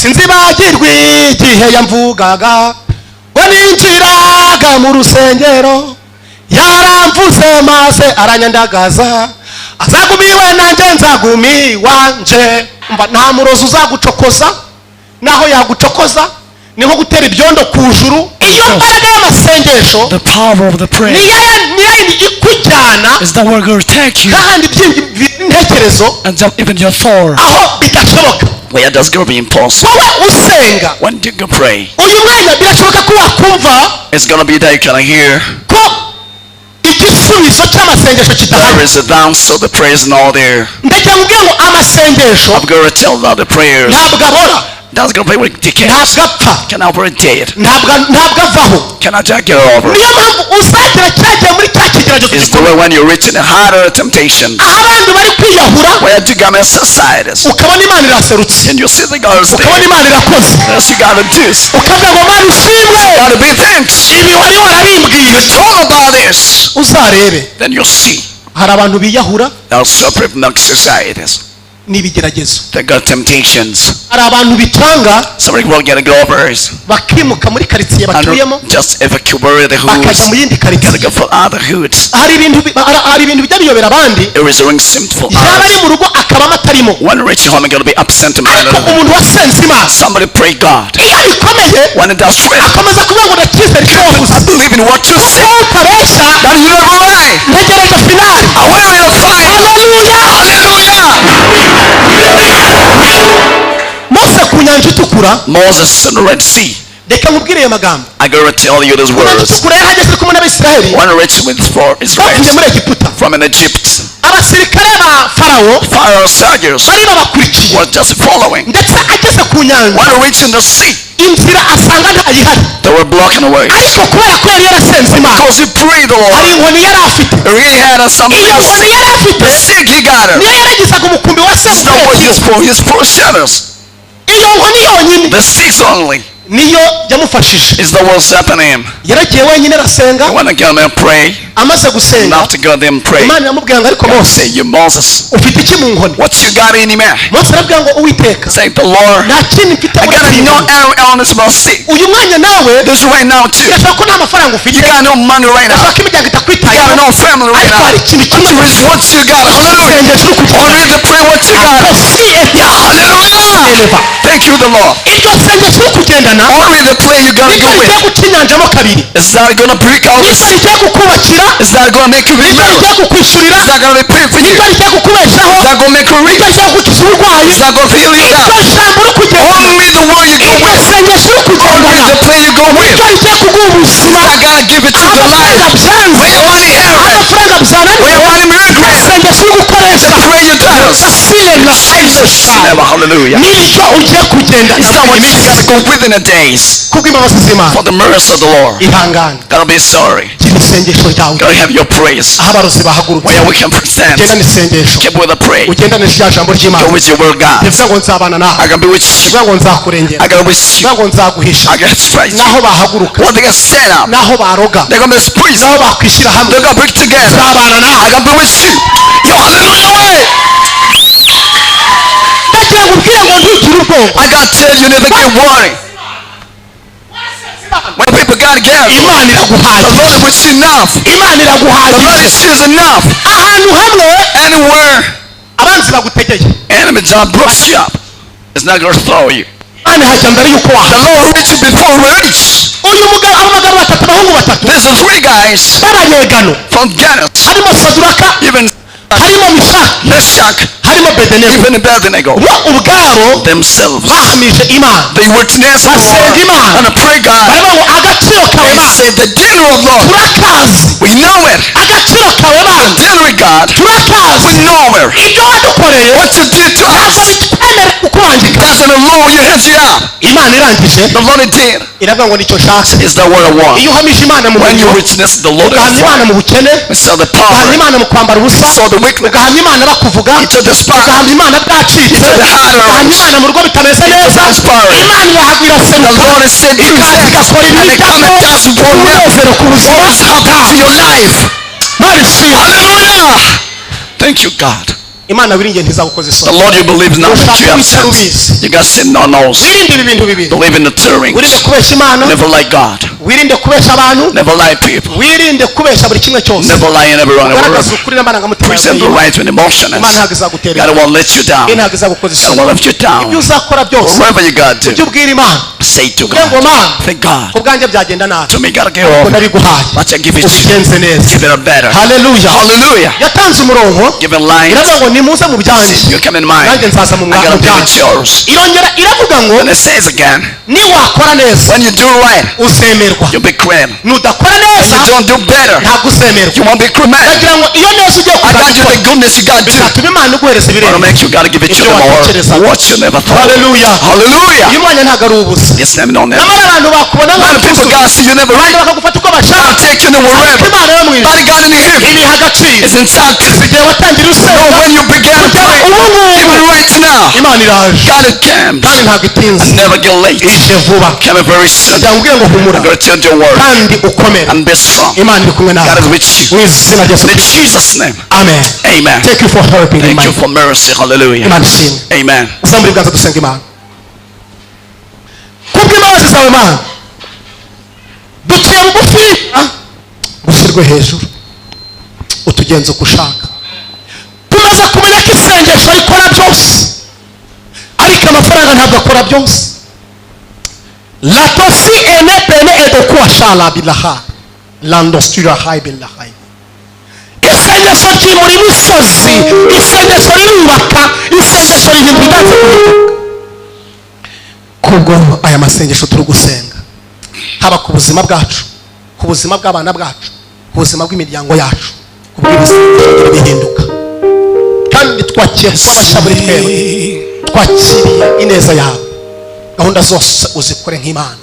Sinzibagirwa igihe yamvugaga ngo ninjiraga mu rusengero, yaramvuze maze aranyandagaza. Azagumiwe nanjye nzagumiwanje. Umva, nta murozi uzagucokoza, naho yagucokoza ni nko gutera ibyondo ku juru. Iyo mbaraga y'amasengesho, The power of the prayer niyo niyo ikujyana is that where God will take you hahandi by'intekerezo and jump even your thought aho bidashoboka. Where does God be impossible? Wowe usenga, When do you pray? uyu mwanya birashoboka ko wakumva It's gonna be that you can hear ko igisubizo cy'amasengesho kidahari. there is a dance, so the prayer is not there. Ndagira ngo ubwire ngo amasengesho I'm gonna tell that the prayers ntabwo abora, that's gonna be with the ntabwo apfa, cannot be dead, ntabwo avaho. Cannot just get over. Niyo mpamvu uzagera cyagiye muri cya kigeragezo It's the way when you reach in a harder temptation, aho abandi bari kwiyahura, where you got societies, ukabona Imana iraserutse, and you see the girls ukabona there. Imana irakoze, Yes, you gotta do this. ukavuga ngo Mana ishimwe, Gotta be thanks. ibi wari warabimbwiye. Talk about this. Uzarebe, Then you see hari abantu biyahura they'll separate from societies. n'ibigeragezo. They got temptations. Hari abantu bitanga Somebody will get overs bakimuka muri karitsiye batuyemo, and just evacuate the bakajya mu hoods. yindi Gotta karitsiye. go for other hoods. Hari ibintu bijya biyobera abandi. There is a ring symptom for Yaba ari others. mu rugo akabamo atarimo. When reach home, gonna be absent Ariko minded. umuntu wasenze Imana, Somebody pray God. iyo bikomeye, When it does real, akomeza kuvuga ngo ndacyizere icyo wavuze, I believe in what you say. utabeshya. That you never lie. Ntegereje finale. I will be the final. Haleluya. Hallelujah. Mose ku nyanja itukura, Moses in the Red Sea. Reka nkubwire ayo magambo. I gotta tell you these Ku nyanja words. itukura yarahageze ari kumwe n'Abisiraheli When reach with for bavuye Israel muri Egiputa, from in Egypt, abasirikare ba Farawo Pharaoh's soldiers bari babakurikiye, were just following. ndetse ageze ku nyanja, When reaching the sea, inzira asanga ntayihari. they were blocking the way. Ariko kubera ko yari yarasenze Imana, Because he prayed the hari Lord. inkoni yari afite. He had something. Iyo nkoni yari afite The sick he got her. niyo yaragizaga umukumbi wa It's not what sebukwe. he's for. His foreshadows. Iyo nkoni yonyine The six only niyo yamufashije. is the what's happening. Yaragiye wenyine arasenga. When I come and pray, Amaze and gusenga, after God them pray, Imana iramubwira ngo ariko God Mose, say, you Moses, ufite iki mu nkoni? what you got in him? Mose arabwira ngo Uwiteka, Say the Lord, nta kindi mfite I got uretse iyi no nkoni. arrow on this my sick. Uyu mwanya nawe, This right now too. birashoboka ko nta mafaranga ufite, You got no money right now. birashoboka ko imiryango You itakwitayeho, got no family right ariko now. hari ikintu kimwe, But it's what you got. Hallelujah. isengesho uri kugenda. Only the prayer what you got. Si Yeah, hallelujah. eleva. Thank you, the Lord. Iryo sengesho uri kugendana Only the prayer you gotta niryo go rigiye with. guca inyanjamo kabiri, Is that gonna break out? niryo rigiye kukubakira, Is that gonna make you niryo remember? rigiye kukwishyurira, Is that gonna be pay for you? niryo Is rigiye kukubeshaho, that gonna make you niryo rich? rigiye kugukiza uburwayi. Is that gonna heal you Iryo down? jambo uri kugendana, Only the one you go iryo with. sengesho uri Only kugendana, the prayer you go with. niryo rigiye kuguha ubuzima. I gotta give it to Aho the amafaranga life. byanze, Where you want to aho hear it. amafaranga byananiye, Where you want him iryo regret. sengesho uri gukoresha, The prayer you does. Basile na Jesus. Never. Hallelujah. niryo ugiye kugendana It's not what you gotta go with in the days. kubw'imbabazi z'Imana. For the mercy of the Lord. Ihangane. Gotta be sorry. Gira isengesho ryawe. Gotta have your praise. Aho abarozi bahagurutse, Where we can present. ugendane isengesho, Keep with the prayer. ugendane rya jambo ry'Imana. Go with your word, God. Bivuga ngo nzabana nawe, I can be with you. bivuga ngo nzakurengera, I can with you. bivuga ngo nzaguhisha. I can fight you. Naho bahaguruka, What they can stand up. naho baroga, They're gonna be squeezed. naho bakwishyira hamwe, They're gonna break together. nzabana nawe. I can be with you. Yo, hallelujah. Way. Ndagira ngo ubwire ngo ntugire ubwoba. I gotta tell you, never get worried. When people got together, Imana the iraguhagije. Lord was enough. Imana The Lord iraguhagije. is enough. Ahantu hamwe Anywhere abanzi bagutegeye, enemy job brooks you up, it's not gonna throw you. Imana ihajya mbere y'uko The waha. Lord reach you before we reach. Uyu mugabo, abo bagabo batatu, abahungu batatu There's the three guys b'abanyegano, from Ghana, harimo Saduraka, even harimo Mishaki, Meshach, harimo Bedenego, even Abednego bo ubwabo themselves. bahamije Imana, They witnessed the basenga Lord Imana, and pray God. baravuga ngo agaciro kawe They Mana, said the dinner of Lord, turakazi. we know it. Agaciro kawe Mana, Dinner God, turakazi. we know it. Ibyo wadukoreye What you did to ntabwo us bitwemerera kukwangika. doesn't allow you hands you up. Imana irangije The Lord did iravuga ngo nicyo nshaka. is the word I want. Iyo uhamije Imana mu When you muriro, witness the Lord, ugahamya Imana mu bukene, we saw the ugahamya power, Imana mu kwambara ubusa, saw the weakness, ugahamya Imana bakuvuga, into the spot, ugahamya Imana bwacitse, Into the hard ugahamya Imana mu rugo bitameze neza, Inspired. Imana irahagwa, The iraseruka, Lord is sent to ikaza igakora and they come ibijyamo and does for umunezero ku buzima What's happened to your life? Imana ishimwe. Hallelujah! Thank you, God. Imana wiringiye ntizagukoza The isoni. Lord you believe is not that you have sense. You got sin no knows. Wirinde ibi bintu bibiri. Believe in the two Wirinde rings. kubeshya Imana. Never lie God. Wirinde kubeshya abantu. Never lie people. Wirinde kubeshya buri kimwe cyose. Never lie in everyone. Ugaragaze ukuri n'amarangamutima yawe Present the y'Imana. right with emotion. Imana ntabwo izaguterera. God won't let you down. Ntabwo izagukoza God isoni. won't let you Ibyo down. uzakora byose, Whatever you got ibyo to ubwira Imana, say to ubwe ngo God. Mana, Thank God. ku bwanjye byagenda nabi, To me, God, give ngo up. ndabiguhaye, But I give it to you. ubigenze neza. Give it a better. Haleluya. Hallelujah. Yatanze umurongo. Give it lines. Iravuga ngo nimuze mu byanjye, You come in mine. nanjye nzaza mu I gotta mu give it byanjye. yours. Irongera iravuga ngo And it says again, niwakora neza when you do right, uzemerwa, you'll be cream. nudakora When neza you don't do better, ntabwo uzemerwa. you won't be cream. Ndagira ngo iyo neza ugiye I got you kuzakora the goodness you got to. bizatuma Imana iguhereza But ibirenze make you gotta give it to ibyo them more. watekerezaga. What you never thought. Haleluya. Hallelujah. Uyu mwanya ntabwo ari ubusa. This name don't never. Nyamara abantu bakubona A lot of people nk'abakuzuye, God see you never abandi right. bakagufata uko bashaka. I'll take you to wherever. Imana yo mu ijuru But God in him ibiha agaciro. is inside. Igihe watangira No, usenga when you began to pray, ubu ngubu even right now, Imana iraje, God it comes. kandi ntabwo itinze. Never get late. Ije vuba. Coming very soon. Kugira ngo ubwire ngo humura I'm gonna tell your word kandi ukomere, and be strong. Imana iri kumwe God nawe is with you. mu izina rya Yesu In Kristo. Jesus' name. Amen. Amen. Thank you for helping Thank me. you for mercy. Hallelujah. Imana ishimwe. Amen. Uzamure ibiganza dusenga Imana. Kubw'imbabazi zawe Mana, duciye bugufi gushyirwe hejuru, utugenza uko ushaka. Tumaze kumenya ko isengesho rikora byose, ariko amafaranga ntabwo akora byose. Latosi ene pene edokuashala bilaha landosturahai bilahai. Isengesho ryimura imisozi, isengesho rirubaka, isengesho rihindura ibyatsi guhinduka. Kubwo aya masengesho turi gusenga, haba ku buzima bwacu, ku buzima bw'abana bwacu, ku buzima bw'imiryango yacu, ku bw'ibisengesho bihinduka. Kandi twakiye kuba bashya muri twebwe, twakiriye ineza yawe. Gahunda zose uzikore nk'Imana,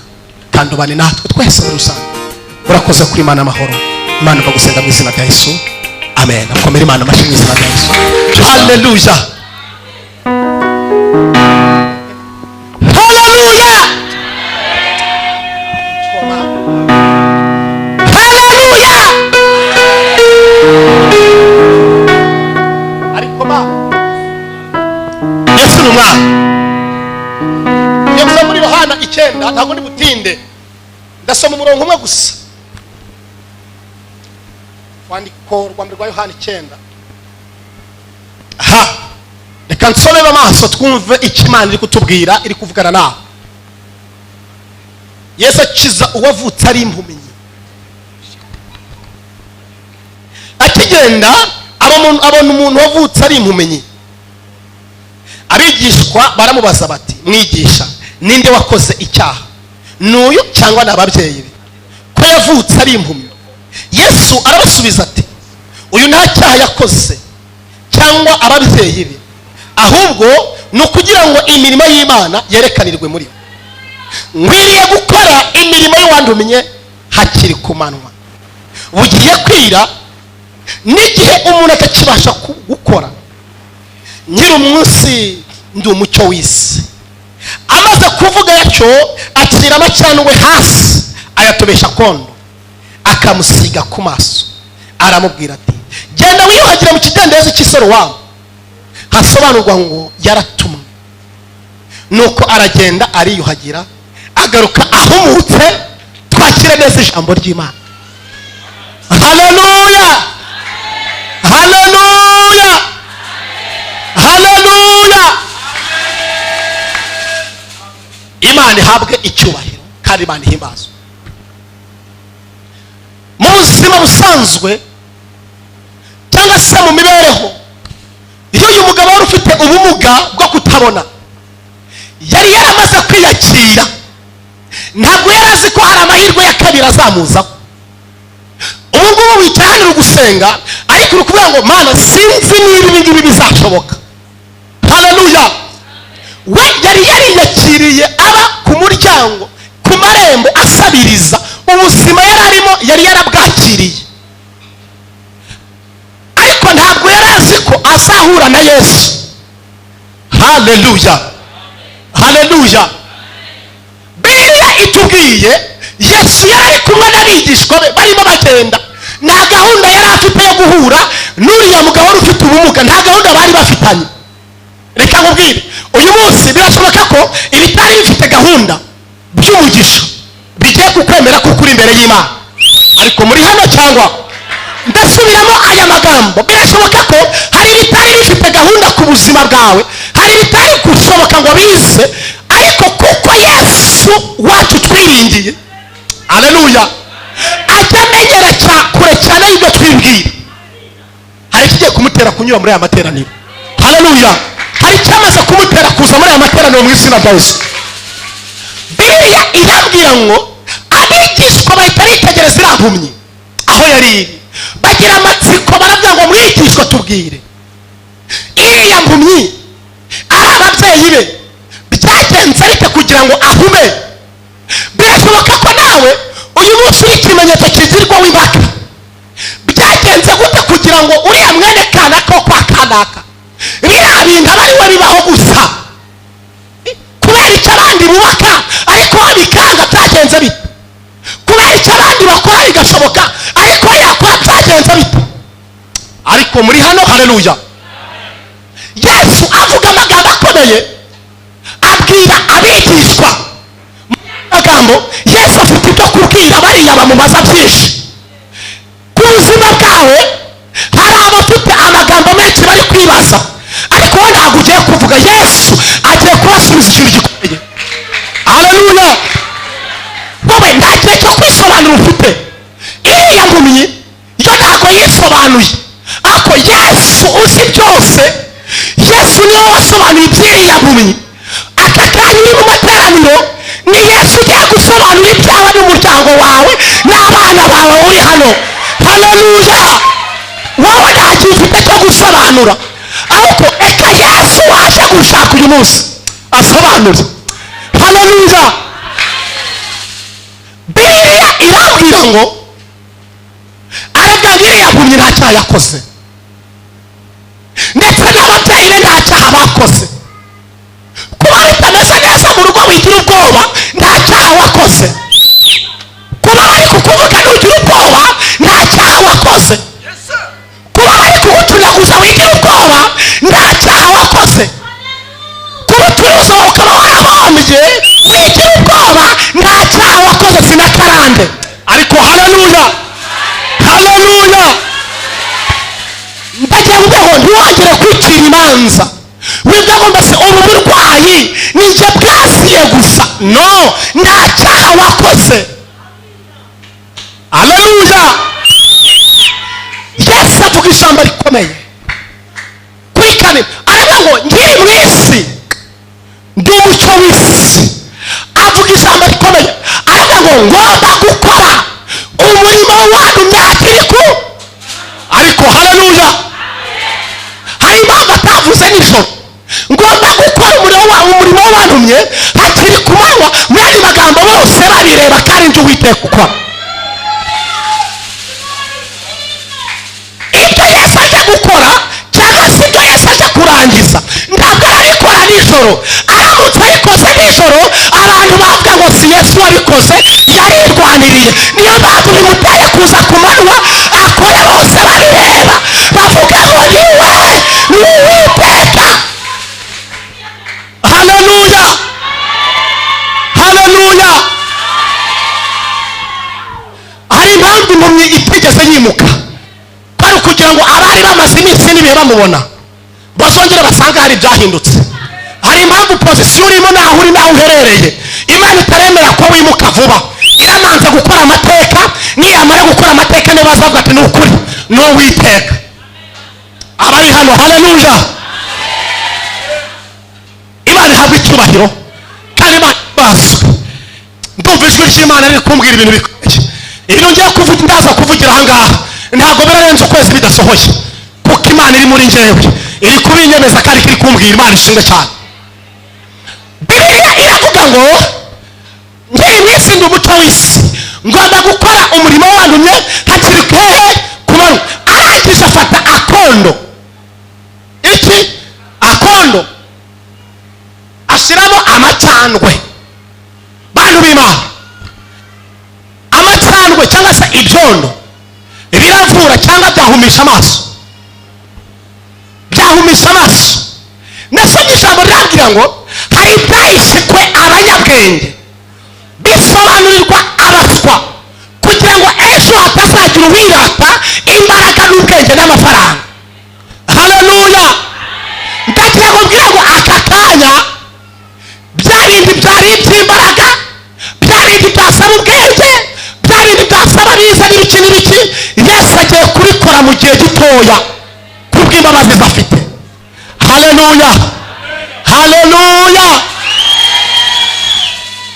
kandi ubane natwe twese muri rusange. Urakoze kuri Imana amahoro. Imana iva gusenga mu izina rya Yesu, amen. Akomere Imana amashyi mu izina rya Yesu. Haleluya, haleluya, haleluya. Ariko ma Yesu ni umwana. Yavuze muri Yohana 9, ntabwo ndi butinde, ndasoma umurongo umwe gusa. Rwandiko rwa mbere rwa Yohana 9. Aha, reka nsomebe amaso twumve icyo Imana iri kutubwira, iri kuvugana nawe. Yesu akiza uwavutse ari impumyi. Akigenda abona umuntu wavutse ari impumyi. Abigishwa baramubaza bati, mwigisha, ninde wakoze icyaha, n'uyu cyangwa ni ababyeyi be, ko yavutse ari impumyi? Yesu arabasubiza ati, uyu nta cyaha yakoze cyangwa ababyeyi be, ahubwo ni ukugira ngo imirimo y'Imana yerekanirwe muri we. Nkwiriye gukora imirimo y'uwantumye hakiri ku manywa, bugiye kwira n'igihe umuntu atakibasha gukora. Nkiri umunsi ndi umucyo w'isi. Amaze kuvuga yacyo, acira amacandwe hasi, ayatobesha kondo, akamusiga ku maso. Aramubwira ati, genda wiyuhagire mu kidendezi cy'Isorowamu, hasobanurwa ngo yaratumwe. Nuko aragenda ariyuhagira, agaruka ahumutse. Twakire neza ijambo ry'Imana. Haleluya, haleluya, haleluya. Imana ihabwe icyubahiro kandi Imana ihimbazwe. Mu buzima busanzwe cyangwa se mu mibereho, iyo uyu mugabo wari ufite ubumuga bwo kutabona yari yaramaze kwiyakira, ntabwo yari azi ko hari amahirwe ya kabiri azamuzaho. Ubu ngubu wicaye hano uri gusenga, ariko uri kuvuga ngo Mana, sinzi niba ibi ngibi bizashoboka. Haleluya. We yari yariyakiriye, aba ku muryango, ku marembo, asabiriza. Ubuzima yari arimo yari yarabwakiriye, ariko ntabwo yari azi ko azahura na Yesu. Haleluya, haleluya. Bibiliya itubwiye Yesu yari ari kumwe n'abigishwa be barimo bagenda. Nta gahunda yari afite yo guhura N'uriya mugabo wari ufite ubumuga nta gahunda bari bafitanye. Reka nkubwire, uyu munsi birashoboka ko ibitari bifite gahunda by'umugisha bigiye kukwemera kuko uri imbere y'Imana. Ariko muri hano cyangwa ndasubiramo aya magambo, birashoboka ko hari ibitari bifite gahunda ku buzima bwawe, hari ibitari gushoboka ngo bize, ariko kuko Yesu wacu twiringiye, aleluya, ajya amenyera kure cyane y'ibyo twibwira. Hari ikigiye kumutera kunyura muri aya materaniro, haleluya. Hari icyamaze kumutera kuza muri aya materaniro mu izina rya Yesu. Bibiliya irabwira ngo abigishwa bahita bitegereza iriya mpumyi aho yari iri, bagira amatsiko, baravuga ngo mwigishwa tubwire, iriya mpumyi ari ababyeyi be byagenze bite kugira ngo ahume? Birashoboka ko nawe uyu munsi uri ikimenyetso kigirwaho impaka. Byagenze gute kugira ngo uriya mwene kanaka wo kwa kanaka biriya bintu aba ari we bibaho gusa? Kubera icyo abandi bubaka ariko we bikanga, byagenze bite? Kubera icyo abandi bakora bigashoboka ariko we yakora, byagenze bite? Ariko muri hano, haleluya, Yesu avuga amagambo akomeye, abwira abigishwa amagambo. Yesu afite ibyo kubwira bariya bamubaza byinshi ku buzima bwawe. Hari abafite amagambo menshi bari kwibaza, ariko wowe ntabwo ugiye kuvuga. Yesu agiye kubasubiza ikintu gikomeye, haleluya. Wowe nta gihe cyo kwisobanura ufite. Iriya mpumyi yo ntabwo yisobanuye, ariko Yesu uzi byose, Yesu niwe wasobanuye iby'iriya mpumyi. Aka kanya uri mu materaniro ni Yesu ugiye gusobanura ibyawe n'umuryango wawe n'abana bawe uri hano, haleluya. Wowe nta gihe ufite cyo gusobanura, ariko reka Yesu waje gushaka uyu munsi asobanure, haleluya. Bibiliya irambwira ngo aravuga ngo iriya mpumyi nta cyaha yakoze, ndetse n'ababyeyi be nta cyaha bakoze. Kuba bitameze neza mu rugo wigira ubwoba, nta cyaha wakoze. Kuba bari kukuvuga ntugira ubwoba, nta cyaha wakoze. Kuba bari kugucunaguza wigira ubwoba, nta cyaha wakoze. Kuba ucuruza ukaba warahombye wigira ubwoba, nta cyaha wakoze, sinakarande. Ariko haleluya, haleluya, ndagira ngo ntiwongere kwicira imanza wibwa ngo mbese ubu burwayi ni njye bwaziye gusa. No, nta cyaha wakoze, haleluya. Yesu avuga ijambo rikomeye kuri kane, aravuga ngo nkiri mu isi ndi umucyo w'isi. Avuga ijambo rikomeye, aravuga ngo ngomba gukora umurimo wantumye hakiri ku. Ariko haleluya, hari impamvu atavuze nijoro. Ngomba gukora umurimo wantumye hakiri ku manywa. Muri andi magambo bose babireba kandi njye Uwiteka ukora. Ibyo Yesu aje gukora cyangwa se ibyo Yesu aje kurangiza ntabwo arabikora nijoro. Aramutse abikoze nijoro abantu bavuga ngo si Yesu wabikoze, yarirwaniriye. Niyo mpamvu bimuteye kuza ku manywa akore bose babireba, bavuga ngo niwe, ni Uwiteka. Haleluya, haleluya. Hari impamvu impumyi itigeze yimuka, kwari kugira ngo abari bamaze iminsi n'ibihe bamubona bazongere basanga hari ibyahindutse. Hari impamvu pozisiyo urimo naho uri naho uherereye Imana itaremera ko wimuka vuba, iramanza gukora amateka. Niyamara gukora amateka niba bazavuga ati ni ukuri ni Uwiteka. Abari hano, haleluya, Imana ihabwa icyubahiro kandi Imana ibazwe. Ndumva ijwi ry'Imana riri kumbwira ibintu bikomeye. Ibintu ngiye kuvuga ndaza kuvugira aha ngaha ntabwo birarenze ukwezi bidasohoye, kuko Imana iri muri njyewe iri kubinyemeza kandi iri kumbwira. Imana ishimwe cyane. Bibiliya iravuga ngo nkiri mu isi ndi umucyo w'isi, ngomba gukora umurimo wantumye hakiri hehe ku manywa. Arangije afata akondo, iki akondo ashyiramo amacandwe. Bantu b'Imana, amacandwe cyangwa se ibyondo biravura cyangwa byahumisha amaso. maso. Nasomye ijambo rirambwira ngo hari ibyahishwe abanyabwenge bisobanurirwa abaswa, kugira ngo ejo hatazagira uwirata imbaraga n'ubwenge n'amafaranga. Haleluya! Ndagira ngo mbwire ngo aka kanya bya bindi byari iby'imbaraga, bya bindi byasaba ubwenge, bya bindi byasaba biza n'ibiki n'ibiki, Yesu agiye kubikora mu gihe gitoya kubw'imbabazi afite. Haleluya, haleluya!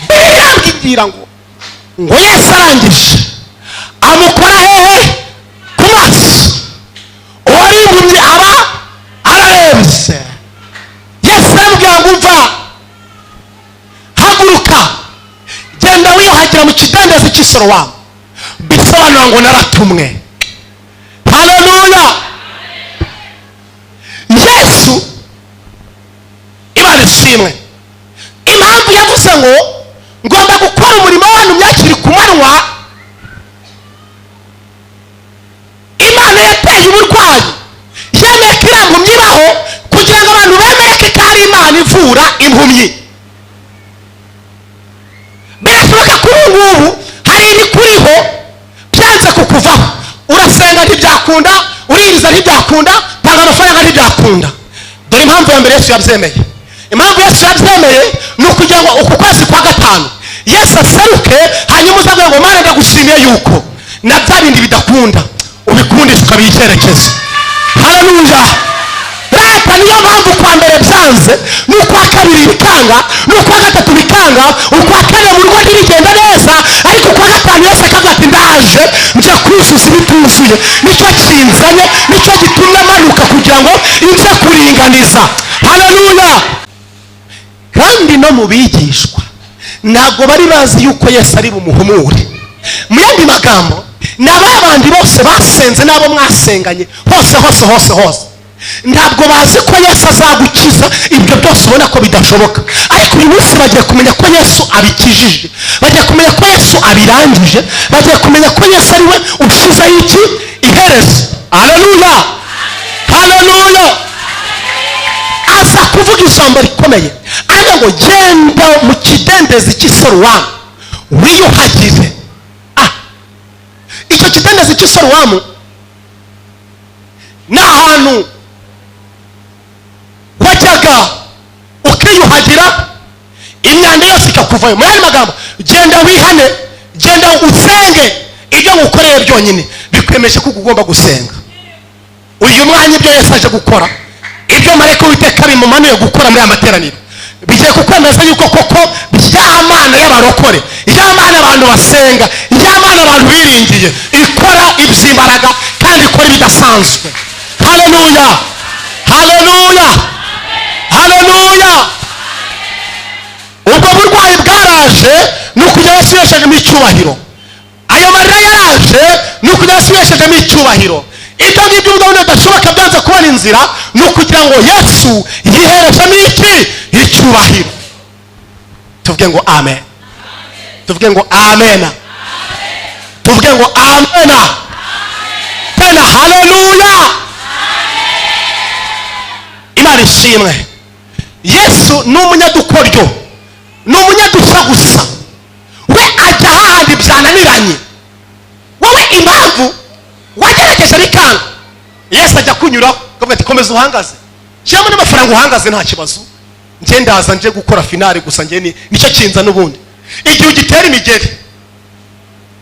Birambwira ngo Yesu arangije amukora hehe? Ku maso. Uwari impumyi aba ararebye. Yesu aramubwira ngo umva, haguruka, genda wiyuhagira mu kidendezi cy'Isorowamu. Bisobanura ngo naratumwe. Haleluya! Yesu Imana ishimwe. Impamvu yavuze ngo ngomba gukora umurimo wanyu myakiri ku manywa, Imana yateye uburwayi, yemeye ko iriya mpumyi ibaho kugira ngo abantu bemere ko ari Imana ivura impumyi. Birashoboka kuri ubu ngubu hari ibikuriho byanze kukuvaho. Urasenga ntibyakunda, uririza ntibyakunda, tanga amafaranga ntibyakunda. Dore impamvu ya mbere Yesu yabyemeye. Impamvu Yesu yabyemeye ni ukugira ngo uku kwezi kwa gatanu Yesu aseruke, hanyuma uzavuge ngo Mana ndagushimiye yuko na bya bindi bidakunda ubikundisha ukabiha icyerekezo. Haleluya! Rata niyo mpamvu kwa mbere byanze, n'ukwa kabiri bikanga, n'ukwa gatatu bikanga, ukwa kane mu rugo ntibigenda neza, ariko ukwa gatanu Yesu akavuga ati ndaje nje kuzuza ibituzuye. Nicyo kinzanye, nicyo gitumye manuka kugira ngo nze kuringaniza. Haleluya! Kandi no mu bigishwa ntabwo bari bazi yuko Yesu ari bumuhumure. Mu yandi magambo, na ba bandi bose basenze n'abo mwasenganye hose hose hose hose, ntabwo bazi ko Yesu azagukiza ibyo byose ubona ko bidashoboka. Ariko uyu munsi bagiye kumenya ko Yesu abikijije, bagiye kumenya ko Yesu abirangije, bagiye kumenya ko Yesu ari we ushizeho iki? Iherezo. Haleluya, haleluya! Aza kuvuga ijambo rikomeye, aravuga ngo genda mu kidendezi cy'Isorowamu wiyuhagire. Icyo kidendezi cy'Isorowamu ni ahantu wajyaga ukiyuhagira imyanda yose ikakuvayo. Mu yandi magambo, genda wihane, genda usenge, ibyo ngukoreye byonyine bikwemeje ko ugomba gusenga. Uyu mwanya ibyo Yesu aje gukora, ibyo marayika w'Uwiteka bimumanuye gukora muri aya materaniro, bigiye kukwemeza yuko koko ya Mana y'abarokore, ya Mana abantu basenga, ya Mana abantu biringiye, ikora iby'imbaraga kandi ikora ibidasanzwe. Haleluya, haleluya, haleluya! Ubwo burwayi bwaraje ni ukujya Yesu yeshejemo icyubahiro. Ayo marira yaraje ni ukujya Yesu yeshejemo icyubahiro. Ibyo ngibyo ubwo bidashoboka byanze kubona inzira, ni ukugira ngo Yesu yiherejemo iki? Icyubahiro. Tuvuge ngo amen. Tuvuge ngo amen. Tuvuge ngo amen. Tena haleluya! Imana ishimwe. Yesu ni umunyadukoryo, ni umunyadushya gusa. We ajya hahandi byananiranye. Wowe impamvu wagerageje bikanga, Yesu ajya kunyuraho akavuga ati komeza uhangaze, shyiramo n'amafaranga uhangaze nta kibazo, njye ndaza nje gukora finale gusa, njye nicyo kinza n'ubundi. Igihe ugitera imigeri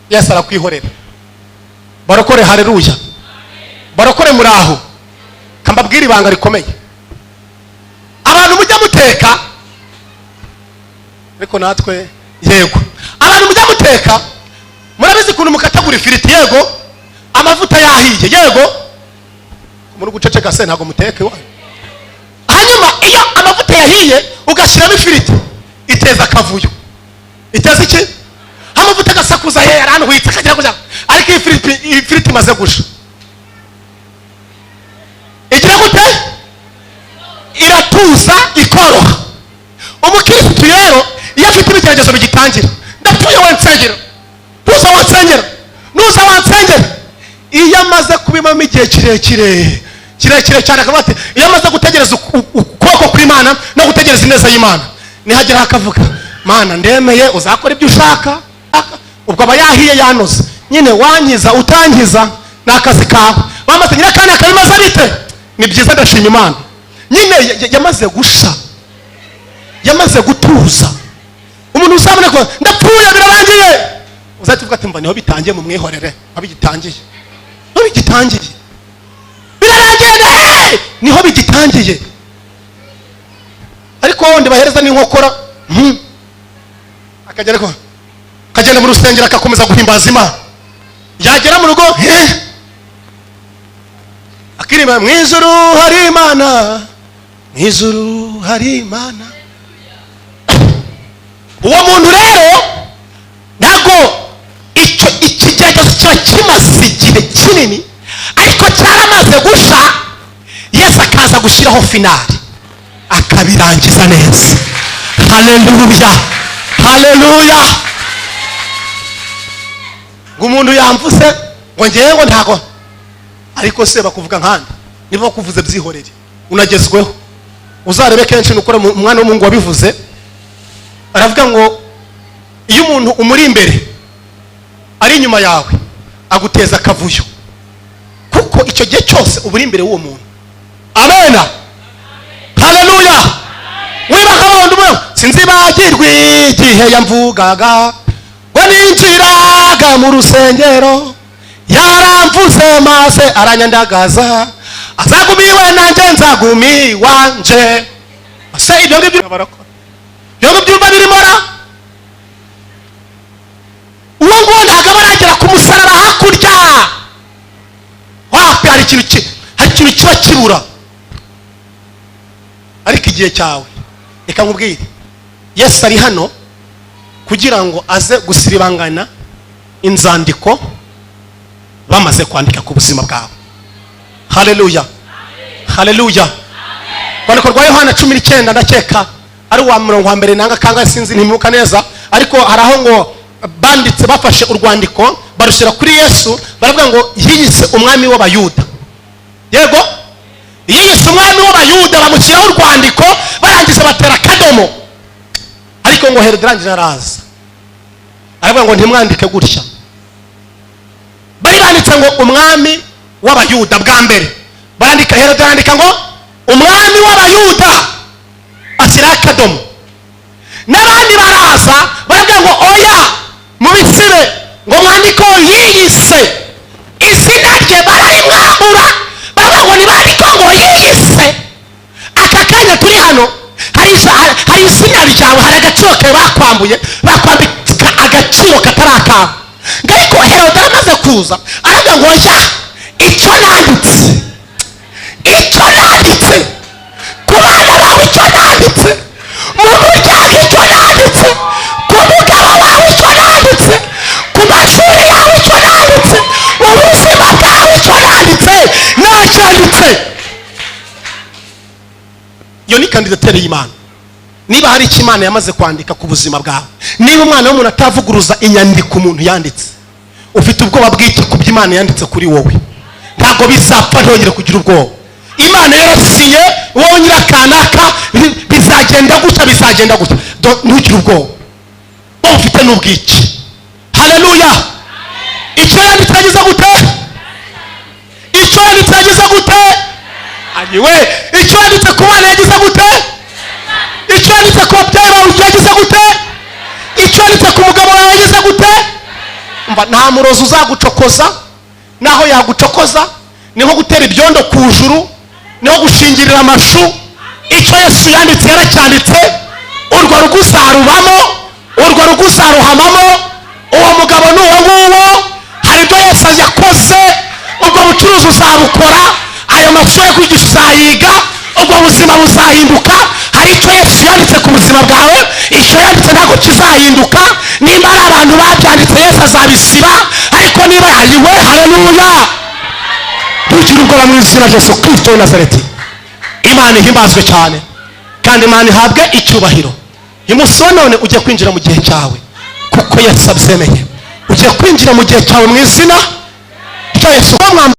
Yesu arakwihorera. Barokore haleluya, barokore muraho. Kambabwira ibanga rikomeye, abantu mujya muteka, ariko natwe yego, abantu mujya muteka murabizi ukuntu mukatagura ifiriti, yego, amavuta yahiye, yego, muri guceceka se ntabwo muteka iwanyu. Hanyuma iyo amavuta yahiye ugashyiramo ifiriti, iteza akavuyo. Iteza iki? Amavuta agasakuza, ye yaranhwitse akagira kuja. Ariko ifiriti imaze gusha igira gute? Iratuza, ikoroha. Umukristo rero iyo afite ibigeragezo bigitangira, ndapfuye wansengera, tuza wansengera, nuza wansengera, iyo amaze kubimamo igihe kirekire Kirekire cyane. Akavuga ati iyo amaze gutegereza ukuboko kw'Imana no gutegereza ineza y'Imana, nihagera akavuga: "Mana, ndemeye, uzakora ibyo ushaka." Ubwo aba yahiye, yanoze nyine. Wankiza utankiza ni akazi kawe. Bamaze nyirakana akabimaze bite? Ni byiza, ndashima Imana. Nyine yamaze gusha, yamaze gutuza. Umuntu uzabona ko ndapfuye, birarangiye, uzahita uvuga ati mva niho bitangiye, mu mwihorere, aho bigitangiye, niho bigitangiye, birarangiye, niho bigitangiye. Ariko wundi bahereza n'inkokora, akagera ko akagenda mu rusengero akakomeza guhimbaza Imana, yagera mu rugo akiririmba: "Mu ijuru hari Imana, mu ijuru hari Imana." Uwo muntu rero ntabwo icyo ikigeragezo kiba kimaze igihe kinini, ariko cyaramaze gusha, Yesu akaza gushyiraho finale, akabirangiza neza. Haleluya, haleluya! Ngo umuntu yamvuze ngo ngewe ngo ntago, ariko se bakuvuga nkande? Niba bakuvuze byihorere, unagezweho. Uzarebe kenshi nukora umwana w'umuhungu wabivuze, aravuga ngo iyo umuntu umuri imbere ari inyuma yawe aguteza akavuyo, kuko icyo gihe cyose uba uri imbere w'uwo muntu. Amena, haleluya! Wiba kabondo umwe, sinzibagirwa igihe yamvugaga ngo ninjiraga mu rusengero, yaramvuze maze aranyandagaza, azagumiwe nanjye nzagumiwanje. Se ibyo ngibyo barakora, ibyo ngibyo byumva birimo ra? Uwo nguwo ntabwo aba aragera ku musaraba hakurya. Wapi, hari ikintu kiba kibura. Ariko igihe cyawe, reka nkubwire, Yesu ari hano kugira ngo aze gusiribangana inzandiko bamaze kwandika ku buzima bwawe. Haleluya, haleluya! Rwandiko rwa Yohana 19, ndakeka ari uwa murongo wa mbere nanga kangahe, sinzi, ntimuka neza, ariko hari aho ngo banditse, bafashe urwandiko barushyira kuri Yesu, baravuga ngo yiyise umwami w'Abayuda. Yego, yiyise umwami w'Abayuda, bamushyiraho urwandiko, barangiza batera akadomo. Ariko ngo Herode arangije araza aravuga ngo ntimwandike gutya. Bari banditse ngo umwami w'Abayuda bwa mbere, barandika, Herode arandika ngo umwami w'Abayuda, ashyiraho akadomo. N'abandi baraza baravuga ngo oya, mubisibe, ngo mwandiko yiyise izina rye, bararimwambura, baravuga ngo ntibandiko ngo yiyise. Aka kanya turi hano, hari izina ryawe, hari agaciro kawe bakwambuye, bakwambika agaciro katari akawe. Ariko Herode aramaze kuza aravuga ngo oya, icyo nanditse, icyo nanditse ku bana bawe, icyo nanditse mu muryango, icyo nanditse ku mugabo wawe, icyo nanditse ku mashuri yawe, icyo nanditse mu buzima bwawe, icyo nanditse nacyanditse. Iyo ni kandidatire y'Imana. Niba hari icyo Imana yamaze kwandika ku buzima bwawe, niba umwana w'umuntu atavuguruza inyandiko umuntu yanditse, ufite ubwoba bw'iki ku byo Imana yanditse kuri wowe? Ntabwo bizapfa, ntongere kugira ubwoba. Imana yarasinye, wowe nyirakanaka, bizagenda gutya, bizagenda gutya. Ntugire ubwoba, wowe ufite n'ubwiki. Haleluya! Icyo yanditse yagize gute? Icyo yanditse yagize gute? Ayiwe, icyo yanditse ku bana yagize gute? Icyo yanditse ku babyeyi bawe yagize gute? Icyo yanditse ku mugabo wawe yagize gute? Mva, nta murozi uzagucokoza. Naho yagucokoza ni nko gutera ibyondo ku juru, ni nko gushingirira amashu. Icyo Yesu yanditse yaracyanditse. Urwo rugo uzarubamo, urwo rugo uzaruhamamo, uwo mugabo ni uwo nguwo. Hari ibyo Yesu yakoze, ubwo bucuruzi uzabukora, ayo mashuri yo kwigisha uzayiga, ubwo buzima buzahinduka. Hari icyo Yesu yanditse ku buzima bwawe, icyo yanditse ntabwo kizahinduka. Nimba ari abantu babyanditse, Yesu azabisiba, ariko niba ayiwe, haleluya! Ntugire ubwoba mu izina rya Yesu Kristo w'i Nazareti. Imana ihimbazwe cyane kandi Imana ihabwe icyubahiro. Umunsi wa none ugiye kwinjira mu gihe cyawe, kuko Yesu abyemeye. Ugiye kwinjira mu gihe cyawe mu izina rya Yesu.